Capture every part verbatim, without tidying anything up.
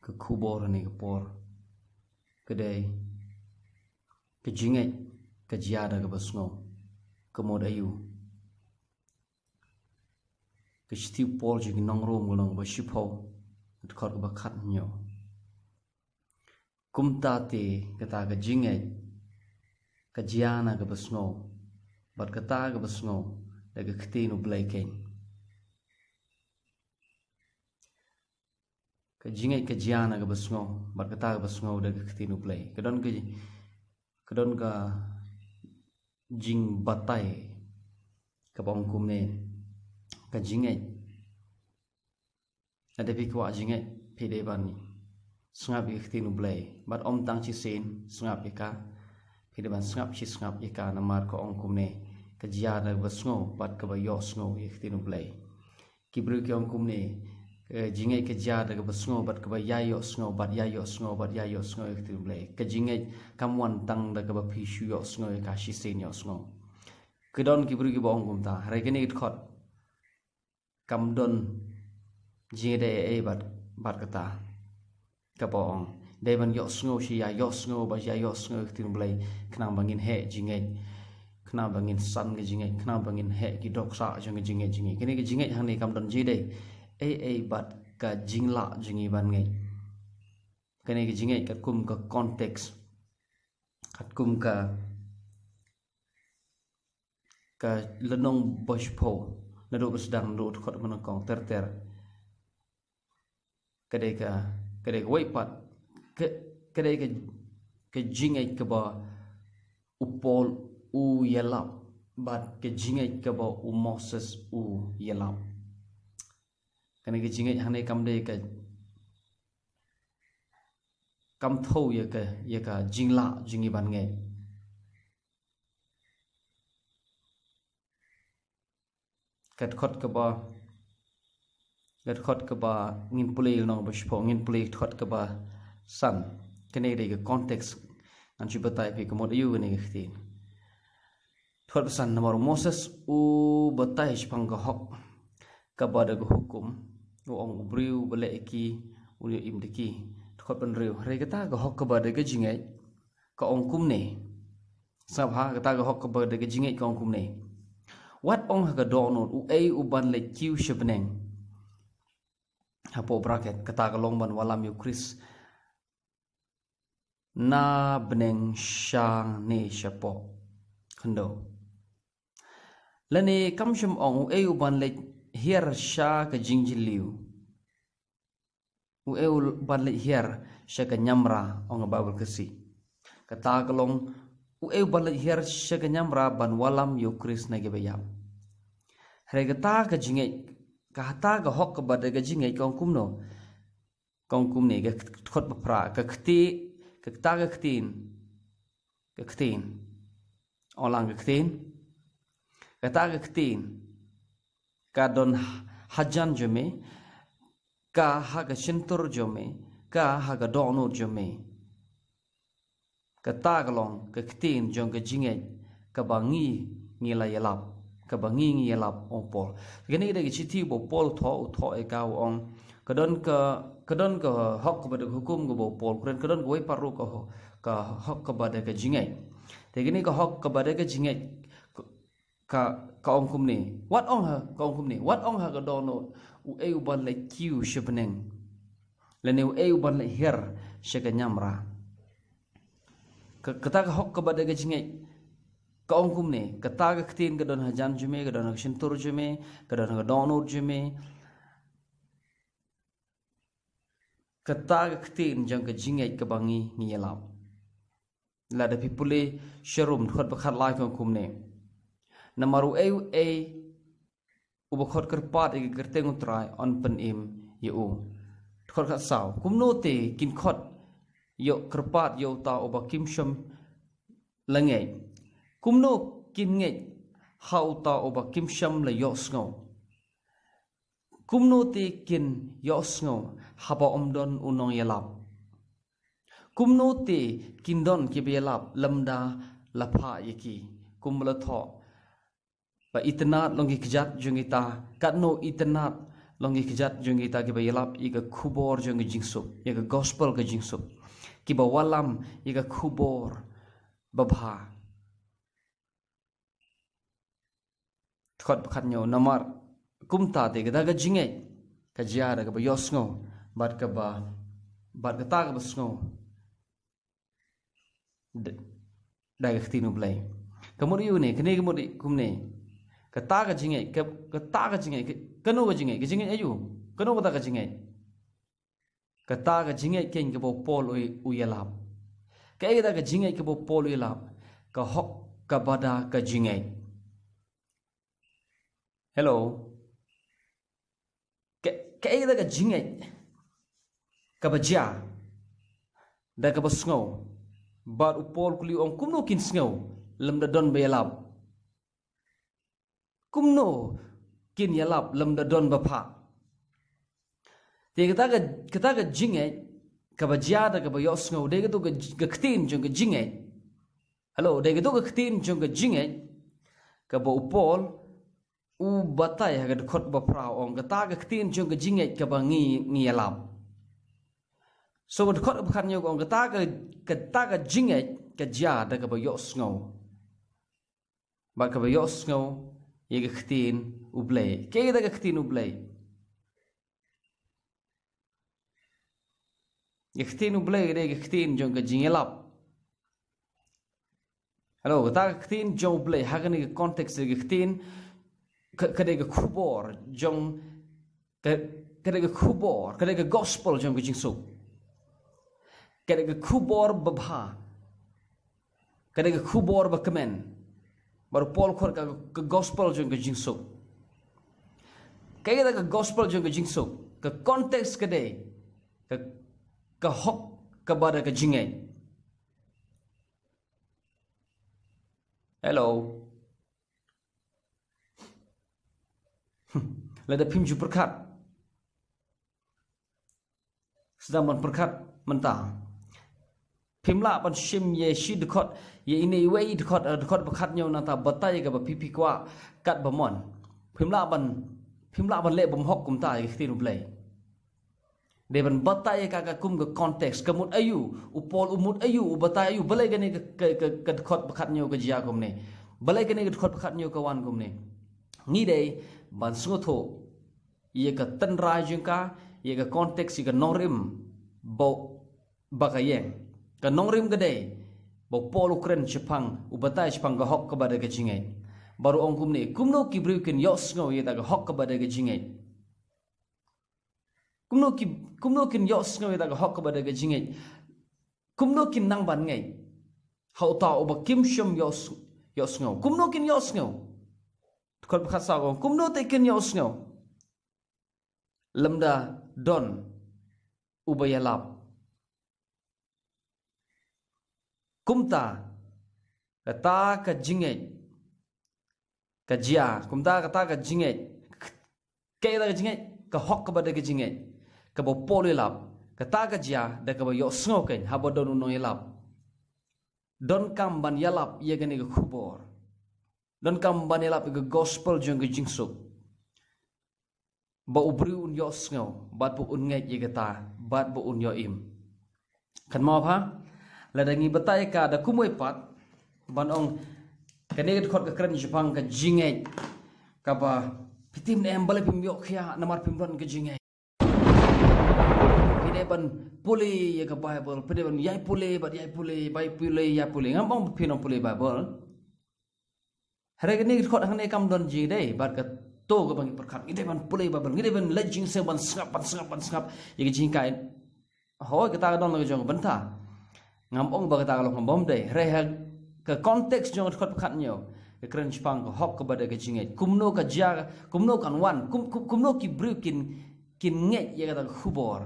Ka khubor ha kane ka por ka dei ka jingngeit ka jia da kaba sngew. Ka mut aïu? Ka shithi u Paul sha ki nong Rom, ka lynnong ba shiphew, ka dkhot kaba khathynñiew. Kumta te kata ka jingngeit ka jia na kaba sngew, bad kata kaba sngew da ka ktien U Blei keiñ. Ka jingngeit ka jia na kaba sngew, bad kata kaba sngew da ka ktien U Blei. Ka don ka, ka don ka jingbatai kaba ong kumne. Ka jingngeit, lada phi kwah jingngeit, phi dei ban sngap ïa ka ktien U Blei. Bad ym tang shisien sngap ïa ka, phi dei ban sngap shi sngap ïa ka, namar ka ong kumne: Ka jia da kaba sngew bad kaba ïohsngew ïa ka ktien U Blei. Ki briew ki ong kumne: Ka jingngeit ka jia da kaba sngew bad kaba ïai ïohsngew, bad ïai ïohsngew, bad ïai ïohsngew ïa ka ktien U Blei. Ka jingngeit kam wan tang da kaba phi shu ïohsngew ïa ka shisien ïohsngew. Ki don ki briew kiba ong kumta. Hynrei kane ka dkhot kam don jingïadei ei ei bad, bad kata kaba ong. Dei ban ïohsngew shi ïa ïohsngew, bad ïa ïohsngew ïa ka ktien U Blei, khnang ba ngin heh jingngeit, khnang ba ngin san ka jingngeit, khnang ba ngin heh ki dohkha jong ka jingngeit jong ngi. Kane ka jingngeit hangne kam don jingïadei ei ei bad ka jinglah jong ngi ban ngeit. Kane ka jingngeit katkum ka context, katkum ka ka lynnong ba shiphew, naduh ba sdang, naduh dkhot ba nyngkong ter ter. Ka dei ka, ka dei kawei pat, ka, ka dei ka, ka jingngeit kaba u Paul u ïalap, bad ka jingngeit kaba u Moses u ïalap. Kane ka jingngeit hangne kam dei ka, kam thew ïa ka, ïa ka jinglah jong ngi ban ngeit. Ka dkhot kaba, ka dkhot kaba ngin pule, lynnong ba shiphew, ngin pule dkhot kaba san. Kane dei ka context. Ngan shu batai phi ka mut aïu kane ka ktien. Dkhot ba san: Namar u Moses u batai shaphang ka hok kaba da ka hukum, u ong, u briew uba leh ïa ki un ïoh im da ki. Dkhot ba hynriew: Hynrei kata ka hok kaba da ka jingngeit ka ong kumne. Sngap ha, kata ka hok kaba da ka jingngeit ka ong kumne: Wat ong ha ka dohnud, uei u ban leit kiew sha bneng? Hapoh bracket, kata ka long ban wallam ïa u Khrist na bneng shane shapoh khyndew. Lane kam shym ong: Uei u ban leit hiar sha ka jingjylliew? Uei u ban leit hiar sha ka niamra, ong ka Baibl Khasi. Kata ka long: Uei u ban leit hiar sha ka niamra ban wallam ïa u Khrist na kiba ïap? Hynrei kata ka jingngeit, kata ka hok kaba da ka jingngeit ka ong kumno? Ka ong kumne, ka dkhot ba phra: Ka kti, kata ka ktien, ka ktien. Ong lang: Ka ktien. Kata ka ktien ka don hajan jong me, ka ha ka shyntur jong me, ka ha ka dohnud jong me. Kata ka long ka ktien jong ka jingngeit kaba ngi, ngi la ïalap, kaba ngi, ngi ïalap, ong u Paul. Kane ka dei ka shithi ba u Paul u thoh, u thoh ïa ka, u ong, ka don ka, ka don ka hok kaba da ka hukum kaba u Paul u kren, ka don kawei pat ruh ka ho-, ka hok kaba da ka jingngeit. Te kane ka hok kaba da ka jingngeit ka, ka, ka ong kumne: Wat ong ha, ka ong kumne: Wat ong ha ka dohnud, uei u ban leit kiew sha bneng? Lane uei u ban leit hiar sha ka niamra? Ka, kata ka hok kaba da ka jingngeit ka ong kumne: Kata ka ktien ka don hajan jong me, ka don ha ka shyntur jong me, ka don ha ka dohnud jong me. Kata ka ktien jong ka jingngeit kaba ngi, ngi ïalap. Lada phi pule sha Rom, dkhot ba khatlai ka ong kumne: Namar uei uei uba khot kyrpad ïa ka kyrteng u Trai yn pynim ïa u. Dkhot khatsaw: Kumno te kin khot ïoh kyrpad ïa uta uba kim shym la ngeit? Kumno kin ngeit ha uta uba kim shym la ïohsngew? Kumno te kin ïohsngew haba ym don u nongïalap? Kumno te kin don kiba ïalap lymda la phah ïa ki? Kumba la thoh: Ba itynnad long ki kjat jong kita, katno itynnad Long ki kjat jong kita kiba ïalap ïa ka khubor jong ka jingsuk, ïa ka gospel ka jingsuk. Kiba wallam ïa ka khubor babha. Dkhot ba khatñiew, namar kumta te kata ka jingngeit ka jia da kaba ïohsngew, bad kaba, bad kata kaba sngew da, da ka ktien U Blei. Ka mut ïa une, kane ka mut kumne. Kata ka jingngeit, ka, kata ka jingngeit, ka, kano ka jingngeit, ka jingngeit aïu? Kano kata ka jingngeit? Kata ka jingngeit keiñ kaba u Paul u, u ïalap. Kaei kata ka jingngeit kaba u Paul u ïalap? Ka hok kaba da ka jingngeit. Hello. Ka, kaei kata ka jingngeit kaba jia da kaba sngew? Bad u Paul kuli u ong kumno kin sngew lymda don ba ïalap? Kumno kin ïalap lymda don ba phah? Te kata ka, kata ka jingngeit kaba jia da kaba ïohsngew, dei kato ka, ka ktien jong ka jingngeit. Hello, dei kato ka ktien jong ka jingngeit kaba u Paul u batai ha ka dkhot ba phra, u ong kata ka ktien jong ka jingngeit kaba ngi, ngi ïalap. So ka dkhot ba khatñiew ka ong kata ka, kata ka jingngeit ka jia da kaba ïohsngew. Bad kaba ïohsngew ïa ka ktien U Blei. Kaei kata ka ktien U Blei? Ka ktien U Blei ka dei ka ktien jong ka jingïalap. Hello, kata ka ktien jong U Blei ha kane ka context ka ktien ka, ka dei ka khubor jong ka, ka dei ka khubor, ka dei ka gospel jong ka jingsuk. Ka dei ka khubor babha. Ka dei ka khubor ba kmen. Bad u Paul u khot ka, ka gospel jong ka jingsuk. Kaei kata ka gospel jong ka jingsuk? Ka context ka dei ka, ka hok kaba da ka jingngeit. Hello. Lada phim ju pyrkhat, sdang ban pyrkhat mynta. Phim lah ban shim ïa shi dkhot, ïa ine iwei i dkhot, eh, dkhot ba khatñiew nangta batai ïa kaba phi, phi kwah kat ba mon. Phim lah ban, phim lah ban leh bym hok kumta ïa ka ktien U Blei. Dei ban batai ïa ka, ka kum ka context, ka mut aïu, u Paul u mut aïu, u batai aïu, balei kane ka, ka, ka, ka dkhot ba khatñiew ka jia kumne. Balei kane ka dkhot ba khatñiew ka wan kumne. Ngi dei ban sngewthuh ïa ka tynrai jong ka, ïa ka context, ïa ka nongrim ba, ba ka ïeng. Ka nongrim ka dei ba u Paul u kren shaphang, u batai shaphang ka hok kaba da ka jingngeit. Bad u ong kumne, kumno ki briew kin ïohsngew ïa ka hok kaba da ka jingngeit? Kumno ki, kumno kin ïohsngew ïa ka hok kaba da ka jingngeit? Kumno kin nang ban ngeit ha uta uba kim shym ïohs-, ïohsngew? Kumno kin ïohsngew? Dkhot ba khatsaw, kumno te kin ïohsngew lymda don uba ïalap? Kumta kata ka jingngeit ka jia, kumta kata ka jingngeit, kaei kata ka jingngeit? Ka hok kaba da ka jingngeit kaba u Paul u ïalap, kata ka jia da kaba ïohsngew keiñ haba don u nongïalap. Donkam ban ïalap ïa kane ka khubor. Donkam ban ïalap ïa ka gospel jong ka jingsuk. Ba u briew un ïohsngew, bad ba un ngeit ïa kata, bad ba un ïoh im. Kynmaw pha, lada ngi batai ïa ka da kumwei pat, ban ong, kane ka dkhot ka kren shaphang ka jingngeit, kaba phi tim ne em, balei phim ïoh khia, namar phim don ka jingngeit. Phi dei ban pule ïa ka Bible, phi dei ban ïai pule, bad ïai pule, bai pule, ïai pule. Ngam ong phi nang pule Bible. Hynrei kane ka dkhot hangne kam don jingdei bad kato kaba ngi pyrkhat, ngi dei ban pule Bible, ngi dei ban leit jingïaseng ban sngap, ban sngap, ban sngap ïa ka jinghikai. Hooid, kata ka don la ka jong ka bynta. Ngam ong ba kata ka long kaba ym dei. Hynrei ha ka context jong ka dkhot ba khatñiew, ka kren shaphang ka hok kaba da ka jingngeit. Kumno ka jia, kumno kan wan, kum, kum, kumno ki briew kin, kin ngeit ïa kata ka khubor.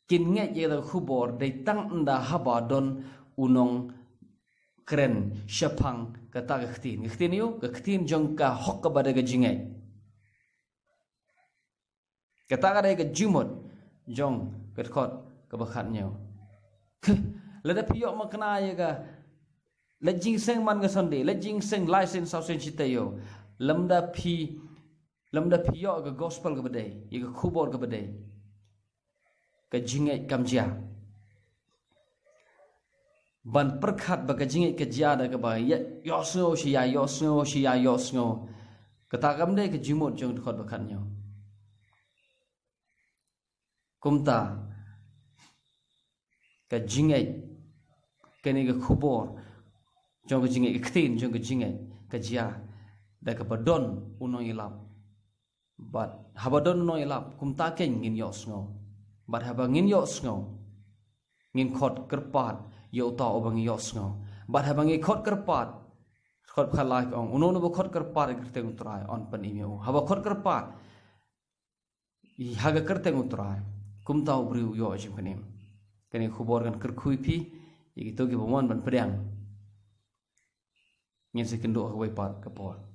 Kin ngeit ïa kata ka khubor dei tang ynda haba don u nongkren shaphang kata ka ktien. Ka ktien aïu? Ka ktien jong ka hok kaba da ka jingngeit. Kata ka dei ka jingmut jong ka dkhot kaba khatñiew. Lada phi ïoh makna ïa ka leit jingïaseng man ka Sunday, leit jingïaseng lai sien saw sien shi taïew, lymda phi Lymda phi ïoh ka gospel kaba dei, ïa ka khubor kaba dei, ka jingngeit kam jia. Ban pyrkhat ba ka jingngeit ka jia da kaba ïa, ïohsngew shi ïa, ïohsngew shi ïa, ïohsngew. Kata kam dei ka jingmut jong dkhot ba khatñiew. Kumta, ka jingngeit, kane ka khubor jong ka jingngeit, ka ktien jong ka jingngeit ka jia da kaba don u nongïalap. Bad haba don u nongïalap, kumta keiñ ngin ïohsngew. Bad haba ngin ïohsngew, ngin khot kyrpad ïa uta uba ngi ïohsngew. Bad haba ngi khot kyrpad, khot kyrpad, la ka ong, uno uno ba khot kyrpad ha ka kyrteng u Trai yn pynim ïa u. Haba khot kyrpad ha ka kyrteng u Trai, kumta u briew u ïoh jingpynim. Kane ka khubor kan kyrkhu ïa phi, ïa kito kiba mon ban pdiang. Ngin sa ïakynduh ha kawei pat ka por.